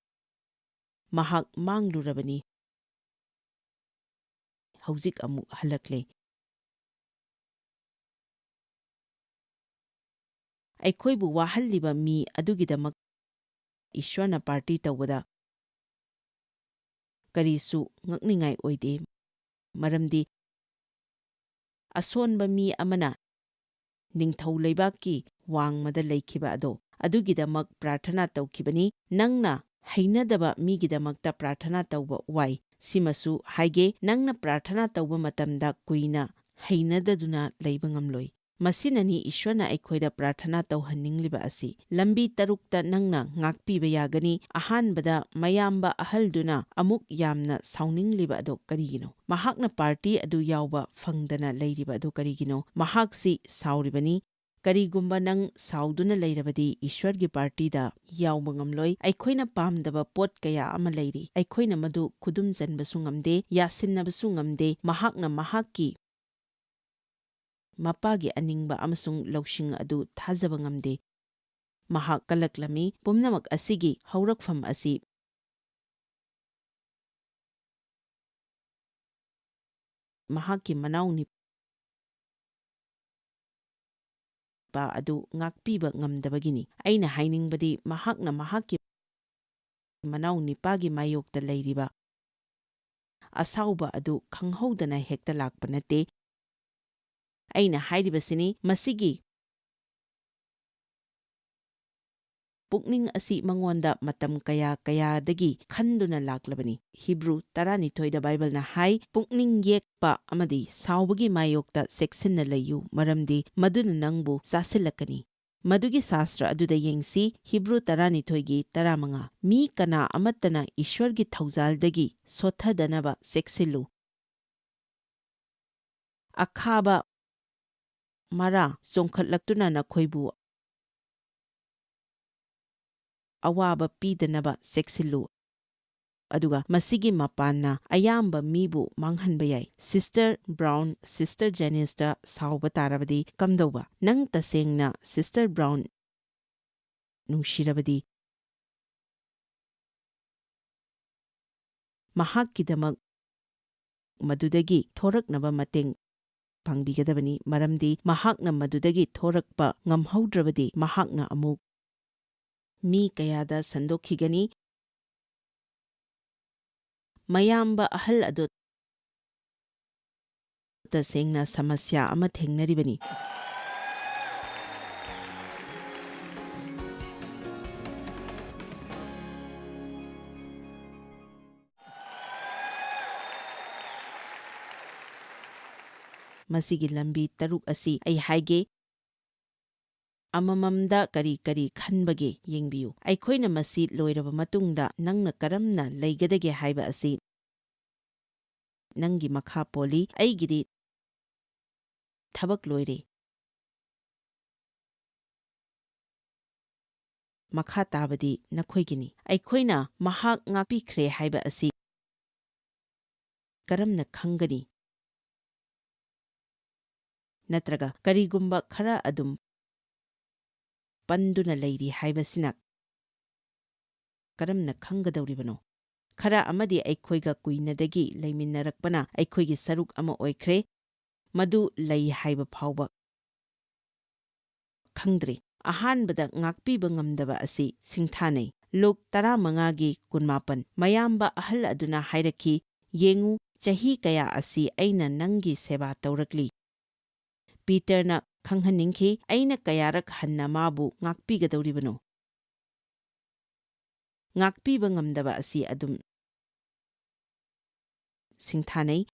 ꯃꯍꯥꯛ ꯃꯥꯡꯂꯨꯔꯕꯅꯤ, ꯍꯧꯖꯤꯛ ꯑꯃꯨꯛ ꯍꯜꯂꯛꯂꯦ꯫ ꯑꯩꯈꯣꯏꯕꯨ ꯋꯥꯍꯜꯂꯤꯕ ꯃꯤ ꯑꯗꯨꯒꯤꯗꯃꯛ ꯏꯁ꯭ꯋꯔꯅ ꯄꯥꯔꯇꯤ ꯇꯧꯕꯗ ꯀꯔꯤꯁꯨ ꯉꯛꯅꯤꯡꯉꯥꯏ ꯑꯣꯏꯗꯦ, ꯃꯔꯝꯗꯤ ꯑꯁꯣꯟꯕ ꯃꯤ ꯑꯃꯅ ꯅꯤꯡꯊꯧ ꯂꯩꯕꯥꯛꯀꯤ ꯋꯥꯡꯃꯗ ꯂꯩꯈꯤꯕ ꯑꯗꯣ ꯑꯗꯨꯒꯤꯗꯃꯛ ꯄ꯭ꯔꯥꯔꯊꯅꯥ ꯇꯧꯈꯤꯕꯅꯤ꯫ ꯅꯪꯅ ꯍꯩꯅꯗꯕ ꯃꯤꯒꯤꯗꯃꯛꯇ ꯄ꯭ꯔꯥꯔꯊꯅꯥ ꯇꯧꯕ ꯋꯥꯏ꯫ ꯁꯤꯃꯁꯨ ꯍꯥꯏꯒꯦ, ꯅꯪꯅ ꯄ꯭ꯔꯥꯔꯊꯅꯥ ꯇꯧꯕ ꯃꯇꯝꯗ ꯀꯨꯏꯅ ꯍꯩꯅꯗꯗꯨꯅ ꯂꯩꯕ ꯉꯝꯂꯣꯏ꯫ ꯃꯁꯤꯅꯅꯤ ꯏꯁ꯭ꯋꯔꯅ ꯑꯩꯈꯣꯏꯗ ꯄ꯭ꯔꯥꯔꯊꯅꯥ ꯇꯧꯍꯟꯅꯤꯡꯂꯤꯕ ꯑꯁꯤ꯫ ꯂꯝꯕꯤ ꯇꯔꯨꯛꯇ ꯅꯪꯅ ꯉꯥꯛꯄꯤꯕ ꯌꯥꯒꯅꯤ꯫ ꯑꯍꯥꯟꯕꯗ, ꯃꯌꯥꯝꯕ ꯑꯍꯜꯗꯨꯅ ꯑꯃꯨꯛ ꯌꯥꯝꯅ ꯁꯥꯎꯅꯤꯡꯂꯤꯕ ꯑꯗꯨ ꯀꯔꯤꯒꯤꯅꯣ? ꯃꯍꯥꯛꯅ ꯄꯥꯔꯇꯤ ꯑꯗꯨ ꯌꯥꯎꯕ ꯐꯪꯗꯅ ꯂꯩꯔꯤꯕ ꯑꯗꯨ ꯀꯔꯤꯒꯤꯅꯣ? ꯃꯍꯥꯛꯁꯤ ꯁꯥꯎꯔꯤꯕꯅꯤ꯫ ꯀꯔꯤꯒꯨꯝꯕ ꯅꯪ ꯁꯥꯎꯗꯨꯅ ꯂꯩꯔꯕꯗꯤ ꯏꯁ꯭ꯋꯔꯒꯤ ꯄꯥꯔꯇꯤꯗ ꯌꯥꯎꯕ ꯉꯝꯂꯣꯏ꯫ ꯑꯩꯈꯣꯏꯅ ꯄꯥꯝꯗꯕ ꯄꯣꯠ ꯀꯌꯥ ꯑꯃ ꯂꯩꯔꯤ꯫ ꯑꯩꯈꯣꯏꯅ ꯃꯗꯨ ꯈꯨꯗꯨꯝ ꯆꯟꯕꯁꯨ ꯉꯝꯗꯦ, ꯌꯥꯁꯤꯟꯅꯕꯁꯨ ꯉꯝꯗꯦ꯫ ꯃꯍꯥꯛꯅ ꯃꯍꯥꯛꯀꯤ ꯃꯄꯥꯒꯤ ꯑꯅꯤꯡꯕ ꯑꯃꯁꯨꯡ ꯂꯧꯁꯤꯡ ꯑꯗꯨ ꯊꯥꯖꯕ ꯉꯝꯗꯦ꯫ ꯃꯍꯥꯛ ꯀꯂꯛꯂꯝꯃꯤ꯫ ꯄꯨꯝꯅꯃꯛ ꯑꯁꯤꯒꯤ ꯍꯧꯔꯛꯐꯝ ꯑꯁꯤ ꯃꯍꯥꯛꯀꯤ ꯃꯅꯥꯎ ꯅꯤꯄꯥ ꯑꯗꯨ ꯉꯥꯛꯄꯤꯕ ꯉꯝꯗꯕꯒꯤꯅꯤ꯫ ꯑꯩꯅ ꯍꯥꯏꯅꯤꯡꯕꯗꯤ, ꯃꯍꯥꯛꯅ ꯃꯍꯥꯛꯀꯤ ꯃꯅꯥꯎ ꯅꯤꯄꯥꯒꯤ ꯃꯥꯌꯣꯛꯇ ꯂꯩꯔꯤꯕ ꯑꯁꯥꯎꯕ ꯑꯗꯨ ꯈꯪꯍꯧꯗꯅ ꯍꯦꯛꯇ ꯂꯥꯛꯄ ꯅꯠꯇꯦ꯫ ꯑꯩꯅ ꯍꯥꯏꯔꯤꯕꯁꯤꯅꯤ, ꯃꯁꯤꯒꯤ ꯄꯨꯛꯅꯤꯡ ꯑꯁꯤ ꯃꯉꯣꯟꯗ ꯃꯇꯝ ꯀꯌꯥ ꯀꯌꯥꯗꯒꯤ ꯈꯟꯗꯨꯅ ꯂꯥꯛꯂꯕꯅꯤ꯫ ꯍꯤꯕ꯭ꯔꯨ ꯇꯔꯥꯅꯤꯊꯣꯏꯗ ꯕꯥꯏꯕꯜꯅ ꯍꯥꯏ, "ꯄꯨꯛꯅꯤꯡ ꯌꯦꯛꯄ ꯑꯃꯗꯤ ꯁꯥꯎꯕꯒꯤ ꯃꯥꯌꯣꯛꯇ ꯆꯦꯛꯁꯤꯟꯅ ꯂꯩꯌꯨ, ꯃꯔꯝꯗꯤ ꯃꯗꯨꯅ ꯅꯪꯕꯨ ꯆꯥꯁꯤꯜꯂꯛꯀꯅꯤ"꯫ ꯃꯗꯨꯒꯤ ꯁꯥꯁꯇ꯭ꯔ ꯑꯗꯨꯗ ꯌꯦꯡꯁꯤ, ꯍꯤꯕ꯭ꯔꯨ ꯇꯔꯥꯅꯤꯊꯣꯏꯒꯤ ꯇꯔꯥꯃꯉꯥ, "ꯃꯤ ꯀꯅꯥ ꯑꯃꯠꯇꯅ ꯏꯁ꯭ꯋꯔꯒꯤ ꯊꯧꯖꯥꯜꯗꯒꯤ ꯁꯣꯠꯊꯗꯅꯕ ꯆꯦꯛꯁꯤꯜꯂꯨ꯫ ꯑꯈꯥꯕ ꯃꯔꯥ ꯆꯣꯡꯈꯠꯂꯛꯇꯨꯅ ꯅꯈꯣꯏꯕꯨ ꯑꯋꯥꯕ ꯄꯤꯗꯅꯕ ꯆꯦꯛꯁꯤꯜꯂꯨ, ꯑꯗꯨꯒ ꯃꯁꯤꯒꯤ ꯃꯄꯥꯟꯅ ꯑꯌꯥꯝꯕ ꯃꯤꯕꯨ ꯃꯥꯡꯍꯟꯕ ꯌꯥꯏ"꯫ ꯁꯤꯁꯇꯔ ꯕ꯭ꯔꯥꯎꯟ, ꯁꯤꯁꯇꯔ ꯖꯦꯅꯤꯁꯇ ꯁꯥꯎꯕ ꯇꯥꯔꯕꯗꯤ ꯀꯝꯗꯧꯕ? ꯅꯪ ꯇꯁꯦꯡꯅ ꯁꯤꯁꯇꯔ ꯕ꯭ꯔꯥꯎꯟ ꯅꯨꯡꯁꯤꯔꯕꯗꯤ, ꯃꯍꯥꯛꯀꯤꯗꯃꯛ ꯃꯗꯨꯗꯒꯤ ꯊꯣꯔꯛꯅꯕ ꯃꯇꯦꯡ ꯄꯥꯡꯕꯤꯒꯗꯕꯅꯤ, ꯃꯔꯝꯗꯤ ꯃꯍꯥꯛꯅ ꯃꯗꯨꯗꯒꯤ ꯊꯣꯔꯛꯄ ꯉꯝꯍꯧꯗ꯭ꯔꯕꯗꯤ, ꯃꯍꯥꯛꯅ ꯑꯃꯨꯛ ꯃꯤ ꯀꯌꯥꯗ ꯁꯟꯗꯣꯛꯈꯤꯒꯅꯤ꯫ ꯃꯌꯥꯝꯕ ꯑꯍꯜ ꯑꯗꯨ ꯇꯁꯦꯡꯅ ꯁꯃꯁ꯭ꯌꯥ ꯑꯃ ꯊꯦꯡꯅꯔꯤꯕꯅꯤ꯫ ꯃꯁꯤꯒꯤ ꯂꯝꯕꯤ ꯇꯔꯨꯛ ꯑꯁꯤ ꯑꯩ ꯍꯥꯏꯒꯦ꯫ ꯑꯃꯃꯝꯗ ꯀꯔꯤ ꯀꯔꯤ ꯈꯟꯕꯒꯦ ꯌꯦꯡꯕꯤꯌꯨ꯫ ꯑꯩꯈꯣꯏꯅ ꯃꯁꯤ ꯂꯣꯏꯔꯕ ꯃꯇꯨꯡꯗ ꯅꯪꯅ ꯀꯔꯝꯅ ꯂꯩꯒꯗꯒꯦ ꯍꯥꯏꯕ ꯑꯁꯤ ꯅꯪꯒꯤ ꯃꯈꯥ ꯄꯣꯜꯂꯤ꯫ ꯑꯩꯒꯤꯗꯤ ꯊꯕꯛ ꯂꯣꯏꯔꯦ꯫ ꯃꯈꯥ ꯇꯥꯕꯗꯤ ꯅꯈꯣꯏꯒꯤꯅꯤ꯫ ꯑꯩꯈꯣꯏꯅ ꯃꯍꯥꯛ ꯉꯥꯛꯄꯤꯈ꯭ꯔꯦ ꯍꯥꯏꯕ ꯑꯁꯤ ꯀꯔꯝꯅ ꯈꯪꯒꯅꯤ? ꯅꯠꯇ꯭ꯔꯒ ꯀꯔꯤꯒꯨꯝꯕ ꯈꯔ ꯑꯗꯨꯝ ꯄꯟꯗꯨꯅ ꯂꯩꯔꯤ ꯍꯥꯏꯕꯁꯤꯅ ꯀꯔꯝꯅ ꯈꯪꯒꯗꯧꯔꯤꯕꯅꯣ? ꯈꯔ ꯑꯃꯗꯤ ꯑꯩꯈꯣꯏꯒ ꯀꯨꯏꯅꯗꯒꯤ ꯂꯩꯃꯤꯟꯅꯔꯛꯄꯅ ꯑꯩꯈꯣꯏꯒꯤ ꯁꯔꯨꯛ ꯑꯃ ꯑꯣꯏꯈ꯭ꯔꯦ, ꯃꯗꯨ ꯂꯩ ꯍꯥꯏꯕ ꯐꯥꯎꯕ ꯈꯪꯗ꯭ꯔꯤ꯫ ꯑꯍꯥꯟꯕꯗ ꯉꯥꯛꯄꯤꯕ ꯉꯝꯗꯕ ꯑꯁꯤ ꯁꯤꯡꯊꯥꯅꯩ꯫ ꯂꯨꯛ ꯇꯔꯥꯃꯉꯥꯒꯤ ꯀꯨꯟꯃꯥꯄꯟ, ꯃꯌꯥꯝꯕ ꯑꯍꯜ ꯑꯗꯨꯅ ꯍꯥꯏꯔꯛꯈꯤ, "ꯌꯦꯡꯉꯨ, ꯆꯍꯤ ꯀꯌꯥ ꯑꯁꯤ ꯑꯩꯅ ꯅꯪꯒꯤ ꯁꯦꯕꯥ ꯇꯧꯔꯛꯂꯤ꯫" ꯄꯤꯇꯔꯅ ꯈꯪꯍꯟꯅꯤꯡꯈꯤ, "ꯑꯩꯅ ꯀꯌꯥꯔꯛ ꯍꯟꯅ ꯃꯥꯕꯨ ꯉꯥꯛꯄꯤꯒꯗꯧꯔꯤꯕꯅꯣ?" ꯉꯥꯛꯄꯤꯕ ꯉꯝꯗꯕ ꯑꯁꯤ ꯑꯗꯨꯝ ꯁꯤꯡꯊꯥꯅꯩ꯫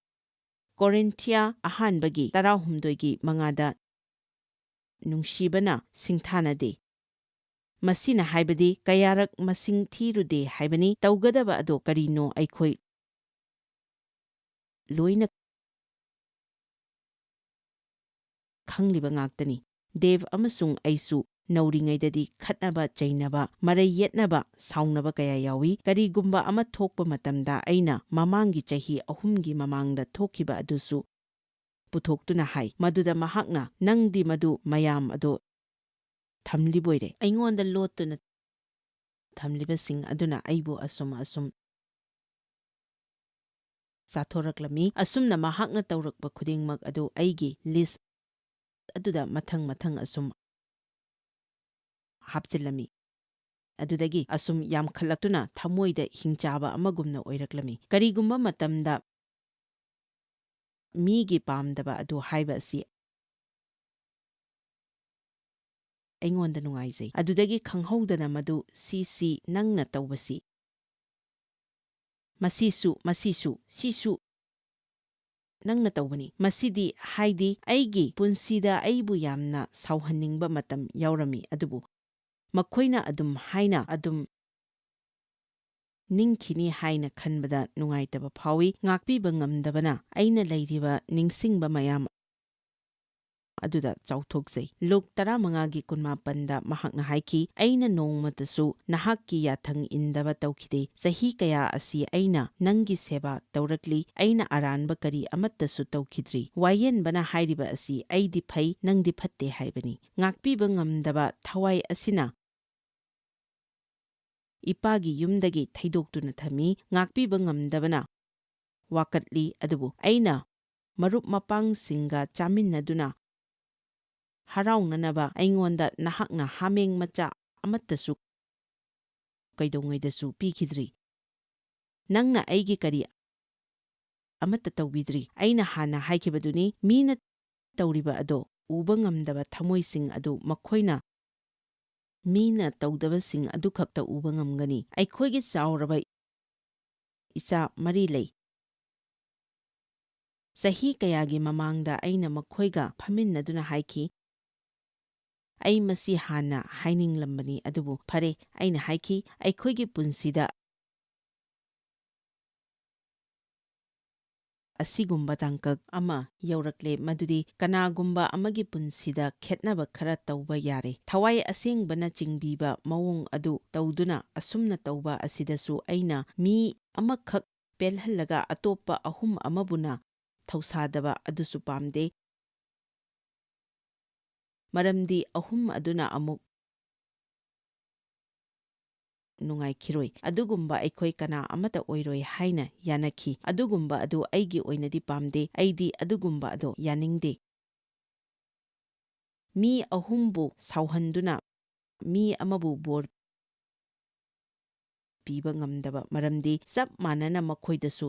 ꯀꯣꯔꯤꯟꯊꯤꯌꯥ ꯑꯍꯥꯟꯕꯒꯤ ꯇꯔꯥꯍꯨꯝꯗꯣꯏꯒꯤ ꯃꯉꯥꯗ ꯅꯨꯡꯁꯤꯕꯅ ꯁꯤꯡꯊꯥꯅꯗꯦ꯫ ꯃꯁꯤꯅ ꯍꯥꯏꯕꯗꯤ ꯀꯌꯥꯔꯛ ꯃꯁꯤꯡ ꯊꯤꯔꯨꯗꯦ ꯍꯥꯏꯕꯅꯤ, ꯇꯧꯒꯗꯕ ꯑꯗꯣ ꯀꯔꯤꯅꯣ ꯑꯩꯈꯣꯏ ꯂꯣꯏꯅ ꯈꯪꯂꯤꯕ ꯉꯥꯛꯇꯅꯤ꯫ ꯗꯦꯕ ꯑꯃꯁꯨꯡ ꯑꯩꯁꯨ ꯅꯧꯔꯤꯉꯩꯗꯗꯤ ꯈꯠꯅꯕ, ꯆꯩꯅꯕ, ꯃꯔꯩ ꯌꯦꯠꯅꯕ, ꯁꯥꯎꯅꯕ ꯀꯌꯥ ꯌꯥꯎꯏ꯫ ꯀꯔꯤꯒꯨꯝꯕ ꯑꯃ ꯊꯣꯛꯄ ꯃꯇꯝꯗ ꯑꯩꯅ ꯃꯃꯥꯡꯒꯤ ꯆꯍꯤ ꯑꯍꯨꯝꯒꯤ ꯃꯃꯥꯡꯗ ꯊꯣꯛꯈꯤꯕ ꯑꯗꯨꯁꯨ ꯄꯨꯊꯣꯛꯇꯨꯅ ꯍꯥꯏ, ꯃꯗꯨꯗ ꯃꯍꯥꯛꯅ, "ꯅꯪꯗꯤ ꯃꯗꯨ ꯃꯌꯥꯝ ꯑꯗꯨ ꯊꯝꯂꯤꯕꯣꯏꯔꯦ꯫ ꯑꯩꯉꯣꯟꯗ ꯂꯣꯠꯇꯨꯅ ꯊꯝꯂꯤꯕꯁꯤꯡ ꯑꯗꯨꯅ ꯑꯩꯕꯨ ꯑꯁꯨꯝ ꯑꯁꯨꯝ ꯆꯥꯊꯣꯔꯛꯂꯝꯃꯤ꯫" ꯑꯁꯨꯝꯅ ꯃꯍꯥꯛꯅ ꯇꯧꯔꯛꯄ ꯈꯨꯗꯤꯡꯃꯛ ꯑꯗꯨ ꯑꯩꯒꯤ ꯂꯤꯁ ꯑꯗꯨꯗ ꯃꯊꯪ ꯃꯊꯪ ꯑꯁꯨꯝ ꯍꯥꯞꯆꯤꯜꯂꯝꯃꯤ꯫ ꯑꯗꯨꯗꯒꯤ ꯑꯁꯨꯝ ꯌꯥꯝꯈꯠꯂꯛꯇꯨꯅ ꯊꯃꯣꯏꯗ ꯍꯤꯡꯆꯥꯕ ꯑꯃꯒꯨꯝꯅ ꯑꯣꯏꯔꯛꯂꯝꯃꯤ꯫ ꯀꯔꯤꯒꯨꯝꯕ ꯃꯇꯝꯗ ꯃꯤꯒꯤ ꯄꯥꯝꯗꯕ ꯑꯗꯨ ꯍꯥꯏꯕ ꯑꯁꯤ ꯑꯩꯉꯣꯟꯗ ꯅꯨꯡꯉꯥꯏꯖꯩ꯫ ꯑꯗꯨꯗꯒꯤ ꯈꯪꯍꯧꯗꯅ ꯃꯗꯨ ꯁꯤ ꯁꯤ ꯅꯪꯅ ꯇꯧꯕꯁꯤ, ꯃꯁꯤꯁꯨ, ꯃꯁꯤꯁꯨ, ꯁꯤꯁꯨ ꯅꯪꯅ ꯇꯧꯕꯅꯤ꯫ ꯃꯁꯤꯗꯤ, ꯍꯥꯏꯗꯤ, ꯑꯩꯒꯤ ꯄꯨꯟꯁꯤꯗ ꯑꯩꯕꯨ ꯌꯥꯝꯅ ꯁꯥꯎꯍꯟꯅꯤꯡꯕ ꯃꯇꯝ ꯌꯥꯎꯔꯝꯃꯤ, ꯑꯗꯨꯕꯨ ꯃꯈꯣꯏꯅ ꯑꯗꯨꯝ ꯍꯥꯏꯅ ꯑꯗꯨꯝ ꯅꯤꯡꯈꯤꯅꯤ ꯍꯥꯏꯅ ꯈꯟꯕꯗ ꯅꯨꯡꯉꯥꯏꯇꯕ ꯐꯥꯎꯏ꯫ ꯉꯥꯛꯄꯤꯕ ꯉꯝꯗꯕꯅ ꯑꯩꯅ ꯂꯩꯔꯤꯕ ꯅꯤꯡꯁꯤꯡꯕ ꯃꯌꯥꯝ ꯑꯗꯨꯗ ꯆꯥꯎꯊꯣꯛꯆꯩ꯫ ꯂꯨꯛ ꯇꯔꯥꯃꯉꯥꯒꯤ ꯀꯨꯟꯃꯥꯄꯟꯗ ꯃꯍꯥꯛꯅ ꯍꯥꯏꯈꯤ, "ꯑꯩꯅ ꯅꯣꯡꯃꯇꯁꯨ ꯅꯍꯥꯛꯀꯤ ꯌꯥꯊꯪ ꯏꯟꯗꯕ ꯇꯧꯈꯤꯗꯦ꯫ ꯆꯍꯤ ꯀꯌꯥ ꯑꯁꯤ ꯑꯩꯅ ꯅꯪꯒꯤ ꯁꯦꯕꯥ ꯇꯧꯔꯛꯂꯤ꯫ ꯑꯩꯅ ꯑꯔꯥꯟꯕ ꯀꯔꯤ ꯑꯃꯠꯇꯁꯨ ꯇꯧꯈꯤꯗ꯭ꯔꯤ꯫" ꯋꯥꯌꯦꯟꯕꯅ ꯍꯥꯏꯔꯤꯕ ꯑꯁꯤ "ꯑꯩꯗꯤ ꯐꯩ, ꯅꯪꯗꯤ ꯐꯠꯇꯦ" ꯍꯥꯏꯕꯅꯤ꯫ ꯉꯥꯛꯄꯤꯕ ꯉꯝꯗꯕ ꯊꯋꯥꯏ ꯑꯁꯤꯅ ꯏꯄꯥꯒꯤ ꯌꯨꯝꯗꯒꯤ ꯊꯩꯗꯣꯛꯇꯨꯅ ꯊꯝꯃꯤ꯫ ꯉꯥꯛꯄꯤꯕ ꯉꯝꯗꯕꯅ ꯋꯥꯀꯠꯂꯤ, ꯑꯗꯨꯕꯨ ꯑꯩꯅ ꯃꯔꯨꯞ ꯃꯄꯥꯡꯁꯤꯡꯒ ꯆꯥꯃꯤꯟꯅꯗꯨꯅ ꯍꯔꯥꯎꯅꯅꯕ ꯑꯩꯉꯣꯟꯗ ꯅꯍꯥꯛꯅ ꯍꯥꯃꯦꯡ ꯃꯆꯥ ꯑꯃꯠꯇꯁꯨ ꯀꯩꯗꯧꯉꯩꯗꯁꯨ ꯄꯤꯈꯤꯗ꯭ꯔꯤ꯫ ꯅꯪꯅ ꯑꯩꯒꯤ ꯀꯔꯤ ꯑꯃꯠꯇ ꯇꯧꯕꯤꯗ꯭ꯔꯤ꯫ ꯑꯩꯅ ꯍꯥꯟꯅ ꯍꯥꯏꯈꯤꯕꯗꯨꯅꯤ, ꯃꯤꯅ ꯇꯧꯔꯤꯕ ꯑꯗꯣ ꯎꯕ ꯉꯝꯗꯕ ꯊꯃꯣꯏꯁꯤꯡ ꯑꯗꯨ ꯃꯈꯣꯏꯅ ꯃꯤꯅ ꯇꯧꯗꯕꯁꯤꯡ ꯑꯗꯨꯈꯛꯇ ꯎꯕ ꯉꯝꯒꯅꯤ꯫ ꯑꯩꯈꯣꯏꯒꯤ ꯆꯥꯎꯔꯕ ꯏꯆꯥ ꯃꯔꯤ ꯂꯩ꯫ ꯆꯍꯤ ꯀꯌꯥꯒꯤ ꯃꯃꯥꯡꯗ ꯑꯩꯅ ꯃꯈꯣꯏꯒ ꯐꯝꯃꯤꯟꯅꯗꯨꯅ ꯍꯥꯏꯈꯤ, "ꯑꯩ ꯃꯁꯤ ꯍꯥꯟꯅ ꯍꯥꯏꯅꯤꯡꯂꯝꯕꯅꯤ, ꯑꯗꯨꯕꯨ ꯐꯔꯦ," ꯑꯩꯅ ꯍꯥꯏꯈꯤ, "ꯑꯩꯈꯣꯏꯒꯤ ꯄꯨꯟꯁꯤꯗ ꯑꯁꯤꯒꯨꯝꯕ ꯇꯥꯡꯀꯛ ꯑꯃ ꯌꯧꯔꯛꯂꯦ, ꯃꯗꯨꯗꯤ ꯀꯅꯥꯒꯨꯝꯕ ꯑꯃꯒꯤ ꯄꯨꯟꯁꯤꯗ ꯈꯦꯠꯅꯕ ꯈꯔ ꯇꯧꯕ ꯌꯥꯔꯦ꯫ ꯊꯋꯥꯏ ꯑꯁꯦꯡꯕꯅ ꯆꯤꯡꯕꯤꯕ ꯃꯑꯣꯡ ꯑꯗꯨ ꯇꯧꯗꯨꯅ ꯑꯁꯨꯝꯅ ꯇꯧꯕ ꯑꯁꯤꯗꯁꯨ ꯑꯩꯅ ꯃꯤ ꯑꯃꯈꯛ ꯄꯦꯜꯍꯜꯂꯒ ꯑꯇꯣꯞꯄ ꯑꯍꯨꯝ ꯑꯃꯕꯨꯅ ꯊꯧꯁꯥꯗꯕ ꯑꯗꯨꯁꯨ ꯄꯥꯝꯗꯦ, ꯃꯔꯝꯗꯤ ꯑꯍꯨꯝ ꯑꯗꯨꯅ ꯑꯃꯨꯛ ꯅꯨꯡꯉꯥꯏꯈꯤꯔꯣꯏ꯫ ꯑꯗꯨꯒꯨꯝꯕ ꯑꯩꯈꯣꯏ ꯀꯅꯥ ꯑꯃꯠꯇ ꯑꯣꯏꯔꯣꯏ" ꯍꯥꯏꯅ ꯌꯥꯅꯈꯤ꯫ ꯑꯗꯨꯒꯨꯝꯕ ꯑꯗꯨ ꯑꯩꯒꯤ ꯑꯣꯏꯅꯗꯤ ꯄꯥꯝꯗꯦ꯫ ꯑꯩꯗꯤ ꯑꯗꯨꯒꯨꯝꯕ ꯑꯗꯣ ꯌꯥꯅꯤꯡꯗꯦ꯫ ꯃꯤ ꯑꯍꯨꯝꯕꯨ ꯁꯥꯎꯍꯟꯗꯨꯅ ꯃꯤ ꯑꯃꯕꯨ ꯕꯣꯔ ꯄꯤꯕ ꯉꯝꯗꯕ ꯃꯔꯝꯗꯤ ꯆꯞ ꯃꯥꯟꯅꯅ ꯃꯈꯣꯏꯗꯁꯨ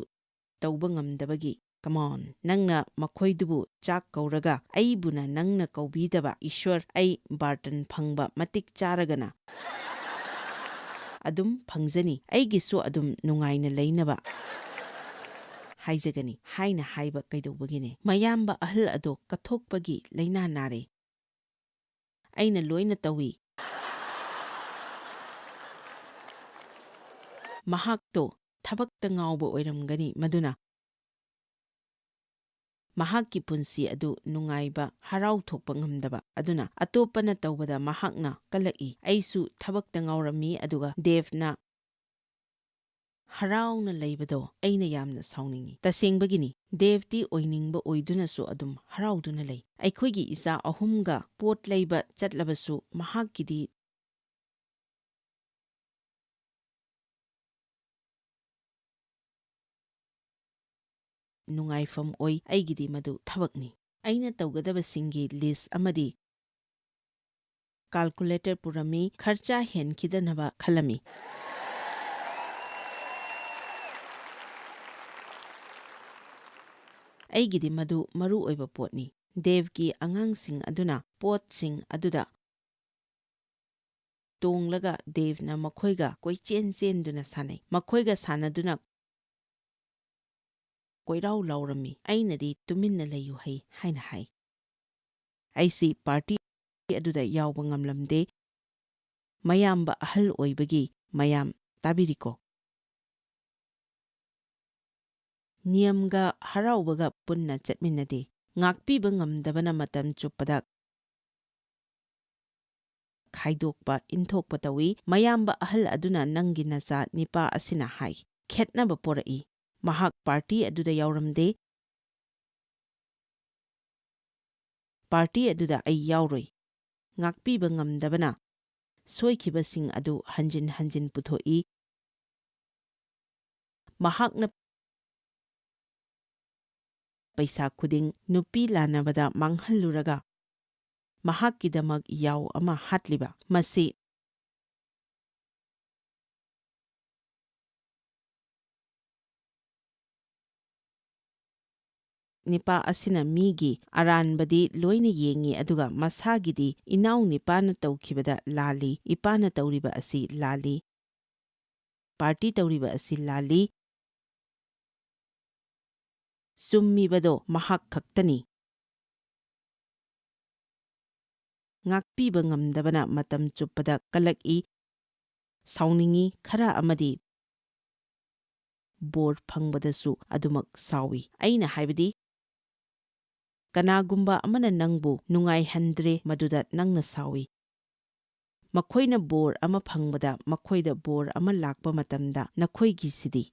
ꯇꯧꯕ ꯉꯝꯗꯕꯒꯤ "Come on, ꯅꯪꯅ ꯃꯈꯣꯏꯗꯨꯕꯨ ꯆꯥꯛ ꯀꯧꯔꯒ ꯑꯩꯕꯨꯅ ꯅꯪꯅ ꯀꯧꯕꯤꯗꯕ? ꯏꯁ꯭ꯋꯔ, ꯑꯩ ꯕꯥꯔꯇꯟ ꯐꯪꯕ ꯃꯇꯤꯛ ꯆꯥꯔꯒꯅ ꯑꯗꯨꯝ ꯐꯪꯖꯅꯤ, ꯑꯩꯒꯤꯁꯨ ꯑꯗꯨꯝ ꯅꯨꯡꯉꯥꯏꯅ ꯂꯩꯅꯕ ꯍꯥꯏꯖꯒꯅꯤ" ꯍꯥꯏꯅ ꯍꯥꯏꯕ ꯀꯩꯗꯧꯕꯒꯤꯅꯦ? ꯃꯌꯥꯝꯕ ꯑꯍꯜ ꯑꯗꯣ ꯀꯠꯊꯣꯛꯄꯒꯤ ꯂꯥꯏꯅꯥ ꯅꯥꯔꯦ꯫ ꯑꯩꯅ ꯂꯣꯏꯅ ꯇꯧꯏ꯫ ꯃꯍꯥꯛꯇꯣ ꯊꯕꯛꯇ ꯉꯥꯎꯕ ꯑꯣꯏꯔꯝꯒꯅꯤ, ꯃꯗꯨꯅ ꯃꯍꯥꯛꯀꯤ ꯄꯨꯟꯁꯤ ꯑꯗꯨ ꯅꯨꯡꯉꯥꯏꯕ, ꯍꯔꯥꯎ ꯊꯣꯛꯄ ꯉꯝꯗꯕ꯫ ꯑꯗꯨꯅ ꯑꯇꯣꯞꯄꯅ ꯇꯧꯕꯗ ꯃꯍꯥꯛꯅ ꯀꯜꯂꯛꯏ꯫ ꯑꯩꯁꯨ ꯊꯕꯛꯇ ꯉꯥꯎꯔꯝꯃꯤ, ꯑꯗꯨꯒ ꯗꯦꯕꯅ ꯍꯔꯥꯎꯅ ꯂꯩꯕꯗꯣ ꯑꯩꯅ ꯌꯥꯝꯅ ꯁꯥꯎꯅꯤꯡꯏ꯫ ꯇꯁꯦꯡꯕꯒꯤꯅꯤ, ꯗꯦꯕꯇꯤ ꯑꯣꯏꯅꯤꯡꯕ ꯑꯣꯏꯗꯨꯅꯁꯨ ꯑꯗꯨꯝ ꯍꯔꯥꯎꯗꯨꯅ ꯂꯩ꯫ ꯑꯩꯈꯣꯏꯒꯤ ꯏꯆꯥ ꯑꯍꯨꯝꯒ ꯄꯣꯠ ꯂꯩꯕ ꯆꯠꯂꯕꯁꯨ ꯃꯍꯥꯛꯀꯤꯗꯤ ꯅꯨꯡꯉꯥꯏꯐꯝ ꯑꯣꯏ, ꯑꯩꯒꯤꯗꯤ ꯃꯗꯨ ꯊꯕꯛꯅꯤ꯫ ꯑꯩꯅ ꯇꯧꯒꯗꯕꯁꯤꯡꯒꯤ ꯂꯤꯁ ꯑꯃꯗꯤ ꯀꯥꯜꯀꯨꯂꯦꯇꯔ ꯄꯨꯔꯝꯃꯤ, ꯈꯔꯆꯥ ꯍꯦꯟꯈꯤꯗꯅꯕ ꯈꯜꯂꯝꯃꯤ꯫ ꯑꯩꯒꯤꯗꯤ ꯃꯗꯨ ꯃꯔꯨ ꯑꯣꯏꯕ ꯄꯣꯠꯅꯤ꯫ ꯗꯦꯕꯀꯤ ꯑꯉꯥꯡꯁꯤꯡ ꯑꯗꯨꯅ ꯄꯣꯠꯁꯤꯡ ꯑꯗꯨꯗ ꯇꯣꯡꯂꯒ ꯗꯦꯕꯅ ꯃꯈꯣꯏꯒ ꯀꯣꯏꯆꯦꯟ ꯆꯦꯟꯗꯨꯅ ꯁꯥꯟꯅꯩ꯫ ꯃꯈꯣꯏꯒ ꯁꯥꯟꯅꯗꯨꯅ ꯀꯣꯏꯔꯥꯎ ꯂꯥꯎꯔꯝꯃꯤ꯫ ꯑꯩꯅꯗꯤ "ꯇꯨꯃꯤꯟꯅ ꯂꯩꯌꯨ ꯍꯩ" ꯍꯥꯏꯅ ꯍꯥꯏ꯫ ꯑꯩꯁꯤ ꯄꯥꯔꯇꯤ ꯑꯗꯨꯗ ꯌꯥꯎꯕ ꯉꯝꯂꯝꯗꯦ꯫ ꯃꯌꯥꯝꯕ ꯑꯍꯜ ꯑꯣꯏꯕꯒꯤ ꯃꯌꯥꯝ ꯇꯥꯕꯤꯔꯤꯀꯣ? ꯅꯤꯌꯝꯒ ꯍꯔꯥꯎꯕꯒ ꯄꯨꯟꯅ ꯆꯠꯃꯤꯟꯅꯗꯦ꯫ ꯉꯥꯛꯄꯤꯕ ꯉꯝꯗꯕꯅ ꯃꯇꯝ ꯆꯨꯞꯄꯗ ꯈꯥꯏꯗꯣꯛꯄ, ꯏꯟꯊꯣꯛꯄ ꯇꯧꯏ꯫ ꯃꯌꯥꯝꯕ ꯑꯍꯜ ꯑꯗꯨꯅ ꯅꯪꯒꯤ ꯅꯆꯥ ꯅꯤꯄꯥ ꯑꯁꯤꯅ ꯍꯥꯏ꯫ ꯈꯦꯠꯅꯕ ꯄꯣꯔꯛꯏ꯫ ꯃꯍꯥꯛ ꯄꯥꯔꯇꯤ ꯑꯗꯨꯗ ꯌꯥꯎꯔꯝꯗꯦ꯫ ꯄꯥꯔꯇꯤ ꯑꯗꯨꯗ ꯑꯩ ꯌꯥꯎꯔꯣꯏ꯫ ꯉꯥꯛꯄꯤꯕ ꯉꯝꯗꯕꯅ ꯁꯣꯏꯈꯤꯕꯁꯤꯡ ꯑꯗꯨ ꯍꯟꯖꯤꯟ ꯍꯟꯖꯤꯟ ꯄꯨꯊꯣꯛꯏ꯫ ꯃꯍꯥꯛꯅ ꯄꯩꯁꯥ ꯈꯨꯗꯤꯡ ꯅꯨꯄꯤ ꯂꯥꯟꯅꯕꯗ ꯃꯥꯡꯍꯜꯂꯨꯔꯒ ꯃꯍꯥꯛꯀꯤꯗꯃꯛ ꯌꯥꯎ ꯑꯃ ꯍꯥꯠꯂꯤꯕ꯫ ꯃꯁꯤ ꯅꯤꯄꯥ ꯑꯁꯤꯅ ꯃꯤꯒꯤ ꯑꯔꯥꯟꯕꯗꯤ ꯂꯣꯏꯅ ꯌꯦꯡꯉꯤ, ꯑꯗꯨꯒ ꯃꯁꯥꯒꯤꯗꯤ ꯏꯅꯥꯎ ꯅꯤꯄꯥꯅ ꯇꯧꯈꯤꯕꯗ ꯂꯥꯜꯂꯤ, ꯏꯄꯥꯅ ꯇꯧꯔꯤꯕ ꯑꯁꯤ ꯂꯥꯜꯂꯤ, ꯄꯥꯔꯇꯤ ꯇꯧꯔꯤꯕ ꯑꯁꯤ ꯂꯥꯜꯂꯤ, ꯆꯨꯝꯃꯤꯕꯗꯣ ꯃꯍꯥꯛ ꯈꯛꯇꯅꯤ꯫ ꯉꯥꯛꯄꯤꯕ ꯉꯝꯗꯕꯅ ꯃꯇꯝ ꯆꯨꯞꯄꯗ ꯀꯜꯂꯛꯏ, ꯁꯥꯎꯅꯤꯡꯏ, ꯈꯔ ꯑꯃꯗꯤ ꯕꯣꯔ ꯐꯪꯕꯗꯁꯨ ꯑꯗꯨꯃꯛ ꯁꯥꯎꯏ꯫ ꯑꯩꯅ ꯍꯥꯏꯕꯗꯤ, ꯀꯅꯥꯒꯨꯝꯕ ꯑꯃꯅ ꯅꯪꯕꯨ ꯅꯨꯡꯉꯥꯏꯍꯟꯗ꯭ꯔꯦ, ꯃꯗꯨꯗ ꯅꯪꯅ ꯁꯥꯎꯏ꯫ ꯃꯈꯣꯏꯅ ꯕꯣꯔ ꯑꯃ ꯐꯪꯕꯗ, ꯃꯈꯣꯏꯗ ꯕꯣꯔ ꯑꯃ ꯂꯥꯛꯄ ꯃꯇꯝꯗ, ꯅꯈꯣꯏꯒꯤꯁꯤꯗꯤ꯫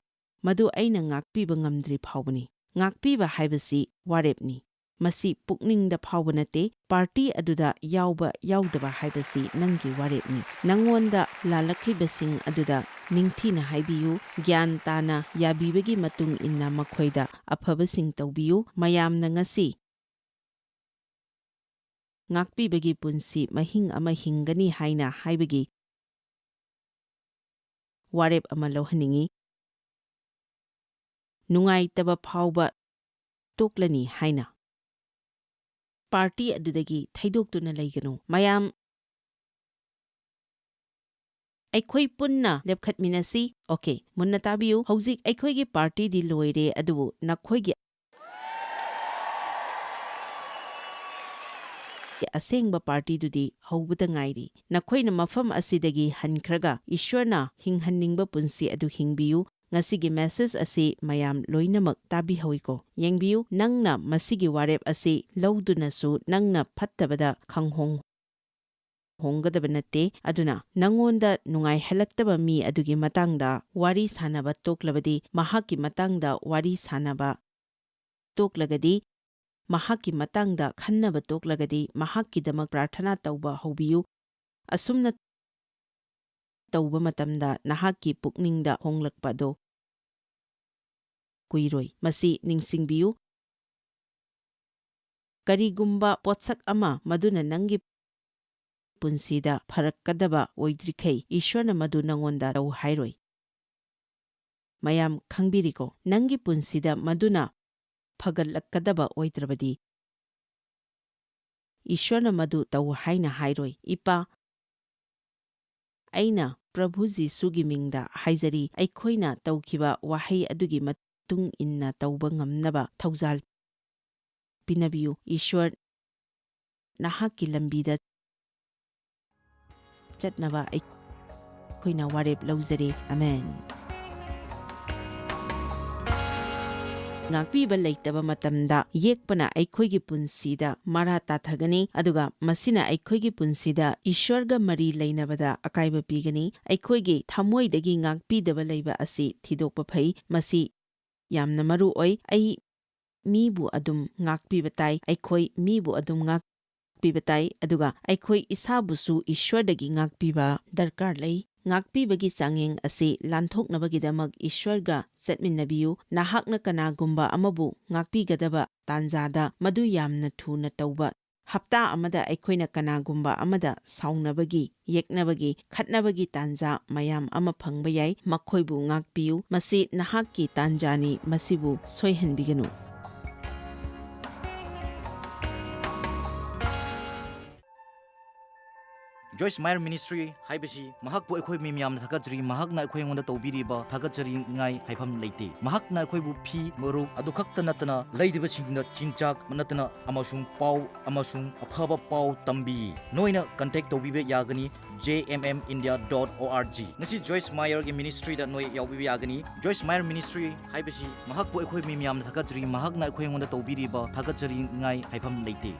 ꯃꯗꯨ ꯑꯩꯅ ꯉꯥꯛꯄꯤꯕ ꯉꯝꯗ꯭ꯔꯤ ꯐꯥꯎꯕꯅꯤ꯫ ꯉꯥꯛꯄꯤꯕ ꯍꯥꯏꯕꯁꯤ ꯋꯥꯔꯦꯞꯅꯤ꯫ ꯃꯁꯤ ꯄꯨꯛꯅꯤꯡꯗ ꯐꯥꯎꯕ ꯅꯠꯇꯦ, ꯄꯥꯔꯇꯤ ꯑꯗꯨꯗ ꯌꯥꯎꯕ ꯌꯥꯎꯗꯕ ꯍꯥꯏꯕꯁꯤ ꯅꯪꯒꯤ ꯋꯥꯔꯦꯞꯅꯤ꯫ ꯅꯪꯉꯣꯟꯗ ꯂꯥꯜꯂꯛꯈꯤꯕꯁꯤꯡ ꯑꯗꯨꯗ ꯅꯤꯡꯊꯤꯅ ꯍꯥꯏꯕꯤꯌꯨ, ꯒ꯭ꯌꯥꯟ ꯇꯥꯅ ꯌꯥꯕꯤꯕꯒꯤ ꯃꯇꯨꯡ ꯏꯟꯅ ꯃꯈꯣꯏꯗ ꯑꯐꯕꯁꯤꯡ ꯇꯧꯕꯤꯌꯨ꯫ ꯃꯌꯥꯝꯅ ꯉꯁꯤ ꯉꯥꯛꯄꯤꯕꯒꯤ ꯄꯨꯟꯁꯤ ꯃꯍꯤꯡ ꯑꯃ ꯍꯤꯡꯒꯅꯤ ꯍꯥꯏꯅ ꯍꯥꯏꯕꯒꯤ ꯋꯥꯔꯦꯞ ꯑꯃ ꯂꯧꯍꯟꯅꯤꯡꯏ꯫ ꯅꯨꯡꯉꯥꯏꯇꯕ ꯐꯥꯎꯕ ꯇꯣꯛꯂꯅꯤ ꯍꯥꯏꯅ꯫ ꯄꯥꯔꯇꯤ ꯑꯗꯨꯗꯒꯤ ꯊꯩꯗꯣꯛꯇꯨꯅ ꯂꯩꯒꯅꯨ꯫ ꯃꯌꯥꯝ ꯑꯩꯈꯣꯏ ꯄꯨꯟꯅ ꯂꯦꯞꯈꯠꯃꯤꯟꯅꯁꯤ꯫ ꯑꯣꯀꯦ, ꯃꯨꯟꯅ ꯇꯥꯕꯤꯌꯨ꯫ ꯍꯧꯖꯤꯛ ꯑꯩꯈꯣꯏꯒꯤ ꯄꯥꯔꯇꯤꯗꯤ ꯂꯣꯏꯔꯦ, ꯑꯗꯨꯕꯨ ꯅꯈꯣꯏꯒꯤ ꯑꯁꯦꯡꯕ ꯄꯥꯔꯇꯤꯗꯨꯗꯤ ꯍꯧꯕꯗ ꯉꯥꯏꯔꯤ꯫ ꯅꯈꯣꯏꯅ ꯃꯐꯝ ꯑꯁꯤꯗꯒꯤ ꯍꯟꯈ꯭ꯔꯒ ꯏꯁ꯭ꯋꯔꯅ ꯍꯤꯡꯍꯟꯅꯤꯡꯕ ꯄꯨꯟꯁꯤ ꯑꯗꯨ ꯍꯤꯡꯕꯤꯌꯨ꯫ ꯉꯁꯤꯒꯤ ꯃꯦꯁꯦꯖ ꯑꯁꯤ ꯃꯌꯥꯝ ꯂꯣꯏꯅꯃꯛ ꯇꯥꯕꯤꯍꯧꯏꯀꯣ? ꯌꯦꯡꯕꯤꯌꯨ, ꯅꯪꯅ ꯃꯁꯤꯒꯤ ꯋꯥꯔꯦꯞ ꯑꯁꯤ ꯂꯧꯗꯨꯅꯁꯨ ꯅꯪꯅ ꯐꯠꯇꯕꯗ ꯈꯪꯍꯣꯡ ꯍꯣꯡꯒꯗꯕ ꯅꯠꯇꯦ꯫ ꯑꯗꯨꯅ ꯅꯉꯣꯟꯗ ꯅꯨꯡꯉꯥꯏꯍꯜꯂꯛꯇꯕ ꯃꯤ ꯑꯗꯨꯒꯤ ꯃꯇꯥꯡꯗ ꯋꯥꯔꯤ ꯁꯥꯅꯕ ꯇꯣꯛꯂꯕꯗꯤ, ꯃꯍꯥꯛꯀꯤ ꯃꯇꯥꯡꯗ ꯋꯥꯔꯤ ꯁꯥꯅꯕ ꯇꯣꯛꯂꯒꯗꯤ, ꯃꯍꯥꯛꯀꯤ ꯃꯇꯥꯡꯗ ꯈꯟꯅꯕ ꯇꯣꯛꯂꯒꯗꯤ, ꯃꯍꯥꯛꯀꯤꯗꯃꯛ ꯄ꯭ꯔꯥꯔꯊꯅꯥ ꯇꯧꯕ ꯍꯧꯕꯤꯌꯨ꯫ ꯑꯁꯨꯝꯅ ꯇꯧꯕ ꯃꯇꯝꯗ ꯅꯍꯥꯛꯀꯤ ꯄꯨꯛꯅꯤꯡꯗ ꯍꯣꯡꯂꯛꯄ ꯑꯗꯨ ꯀꯨꯏꯔꯣꯏ꯫ ꯃꯁꯤ ꯅꯤꯡꯁꯤꯡꯕꯤꯌꯨ, ꯀꯔꯤꯒꯨꯝꯕ ꯄꯣꯠꯁꯛ ꯑꯃ ꯃꯗꯨꯅ ꯅꯪꯒꯤ ꯄꯨꯟꯁꯤꯗ ꯐꯔꯛꯀꯗꯕ ꯑꯣꯏꯗ꯭ꯔꯤꯈꯩ, ꯏꯁ꯭ꯋꯔꯅ ꯃꯗꯨ ꯅꯉꯣꯟꯗ ꯇꯧ ꯍꯥꯏꯔꯣꯏ꯫ ꯃꯌꯥꯝ ꯈꯪꯕꯤꯔꯤꯀꯣ? ꯅꯪꯒꯤ ꯄꯨꯟꯁꯤꯗ ꯃꯗꯨꯅ ꯐꯒꯠꯂꯛꯀꯗꯕ ꯑꯣꯏꯗ꯭ꯔꯕꯗꯤ, ꯏꯁ꯭ꯋꯔꯅ ꯃꯗꯨ ꯇꯧ ꯍꯥꯏꯅ ꯍꯥꯏꯔꯣꯏ꯫ ꯏꯄꯥ, ꯑꯩꯅ ꯄ꯭ꯔꯚꯨ ꯖꯤꯁꯨꯒꯤ ꯃꯤꯡꯗ ꯍꯥꯏꯖꯔꯤ, ꯑꯩꯈꯣꯏꯅ ꯇꯧꯈꯤꯕ ꯋꯥꯍꯩ ꯑꯗꯨꯒꯤ ꯃꯇꯨꯡ ꯏꯟꯅ ꯇꯧꯕ ꯉꯝꯅꯕ ꯊꯧꯖꯥꯜ ꯄꯤꯅꯕꯤꯌꯨ꯫ ꯏꯁ꯭ꯋꯔ ꯅꯍꯥꯛꯀꯤ ꯂꯝꯕꯤꯗ ꯆꯠꯅꯕ ꯑꯩꯈꯣꯏꯅ ꯋꯥꯔꯦꯞ ꯂꯧꯖꯔꯦ꯫ ꯑꯃꯦꯟ꯫ ꯉꯥꯛꯄꯤꯕ ꯂꯩꯇꯕ ꯃꯇꯝꯗ ꯌꯦꯛꯄꯅ ꯑꯩꯈꯣꯏꯒꯤ ꯄꯨꯟꯁꯤꯗ ꯃꯔꯥ ꯇꯥꯊꯒꯅꯤ, ꯑꯗꯨꯒ ꯃꯁꯤꯅ ꯑꯩꯈꯣꯏꯒꯤ ꯄꯨꯟꯁꯤꯗ ꯏꯁ꯭ꯋꯔꯒ ꯃꯔꯤ ꯂꯩꯅꯕꯗ ꯑꯀꯥꯏꯕ ꯄꯤꯒꯅꯤ꯫ ꯑꯩꯈꯣꯏꯒꯤ ꯊꯃꯣꯏꯗꯒꯤ ꯉꯥꯛꯄꯤꯗꯕ ꯂꯩꯕ ꯑꯁꯤ ꯊꯤꯗꯣꯛꯄ ꯐꯩ꯫ ꯃꯁꯤ ꯌꯥꯝꯅ ꯃꯔꯨ ꯑꯣꯏ꯫ ꯑꯩ ꯃꯤꯕꯨ ꯑꯗꯨꯝ ꯉꯥꯛꯄꯤꯕ ꯇꯥꯏ꯫ ꯑꯩꯈꯣꯏ ꯃꯤꯕꯨ ꯑꯗꯨꯝ ꯉꯥꯛꯄꯤꯕ ꯇꯥꯏ, ꯑꯗꯨꯒ ꯑꯩꯈꯣꯏ ꯏꯁꯥꯕꯨꯁꯨ ꯏꯁ꯭ꯋꯔꯗꯒꯤ ꯉꯥꯛꯄꯤꯕ ꯗꯔꯀꯥꯔ ꯂꯩ꯫ ꯉꯥꯛꯄꯤꯕꯒꯤ ꯆꯥꯡꯌꯦꯡ ꯑꯁꯤ ꯂꯥꯟꯊꯣꯛꯅꯕꯒꯤꯗꯃꯛ ꯏꯁ꯭ꯋꯔꯒ ꯆꯠꯃꯤꯟꯅꯕꯤꯌꯨ꯫ ꯅꯍꯥꯛꯅ ꯀꯅꯥꯒꯨꯝꯕ ꯑꯃꯕꯨ ꯉꯥꯛꯄꯤꯒꯗꯕ ꯇꯥꯟꯖꯥꯗ ꯃꯗꯨ ꯌꯥꯝꯅ ꯊꯨꯅ ꯇꯧꯕ꯫ ꯍꯞꯇꯥ ꯑꯃꯗ ꯑꯩꯈꯣꯏꯅ ꯀꯅꯥꯒꯨꯝꯕ ꯑꯃꯗ ꯁꯥꯎꯅꯕꯒꯤ, ꯌꯦꯛꯅꯕꯒꯤ, ꯈꯠꯅꯕꯒꯤ ꯇꯥꯟꯖꯥ ꯃꯌꯥꯝ ꯑꯃ ꯐꯪꯕ ꯌꯥꯏ꯫ ꯃꯈꯣꯏꯕꯨ ꯉꯥꯛꯄꯤꯌꯨ꯫ ꯃꯁꯤ ꯅꯍꯥꯛꯀꯤ ꯇꯥꯟꯖꯥꯅꯤ, ꯃꯁꯤꯕꯨ ꯁꯣꯏꯍꯟꯕꯤꯒꯅꯨ꯫ ꯖꯣꯏꯁ ꯃꯥꯌꯔ ꯃꯤꯅꯤꯁꯇ꯭ꯔꯤ ꯍꯥꯏꯕꯁꯤ ꯃꯍꯥꯛꯄꯨ ꯑꯩꯈꯣꯏ ꯃꯤ ꯃꯌꯥꯝꯅ ꯊꯥꯒꯠꯆꯔꯤ꯫ ꯃꯍꯥꯛꯅ ꯑꯩꯈꯣꯏ ꯑꯩꯉꯣꯟꯗ ꯇꯧꯕꯤꯔꯤꯕ ꯊꯥꯒꯠꯆꯅꯤꯡꯉꯥꯏ ꯍꯥꯏꯐꯝ ꯂꯩꯇꯦ꯫ ꯃꯍꯥꯛꯅ ꯑꯩꯈꯣꯏꯕꯨ ꯐꯤ, ꯃꯔꯨꯞ ꯑꯗꯨ ꯈꯛꯇ ꯅꯠꯇꯅ ꯂꯩꯔꯤꯕꯁꯤꯡꯗ ꯆꯤꯟꯖꯥꯛ ꯅꯠꯇꯅ ꯑꯃꯁꯨꯡ ꯄꯥꯎ ꯑꯃꯁꯨꯡ ꯑꯐꯕ ꯄꯥꯎ ꯇꯝꯕꯤ꯫ ꯅꯣꯏꯅ ꯀꯟꯇꯦꯛ ꯇꯧꯕꯤꯕ ꯌꯥꯒꯅꯤ J M M India dot O R G꯫ ꯉꯁꯤ ꯖꯣꯏꯁ ꯃꯥꯌꯔꯒꯤ ꯃꯤꯅꯤꯁꯇ꯭ꯔꯤꯗ ꯅꯣꯏ ꯌꯥꯎꯕꯤꯕ ꯌꯥꯒꯅꯤ꯫ ꯖꯣꯏꯁ ꯃꯥꯌꯔ ꯃꯤꯅꯤꯁꯇ꯭ꯔꯤ ꯍꯥꯏꯕꯁꯤ ꯃꯍꯥꯛꯄꯨ ꯑꯩꯈꯣꯏ ꯃꯤ ꯃꯌꯥꯝꯅ ꯊꯥꯒꯠꯆꯔꯤ꯫ ꯃꯍꯥꯛꯅ ꯑꯩꯈꯣꯏ ꯑꯩꯉꯣꯟꯗ ꯇꯧꯕꯤꯔꯤꯕ ꯊꯥꯒꯠꯆꯅꯤꯡꯉꯥꯏ ꯍꯥꯏꯐꯝ ꯂꯩꯇꯦ꯫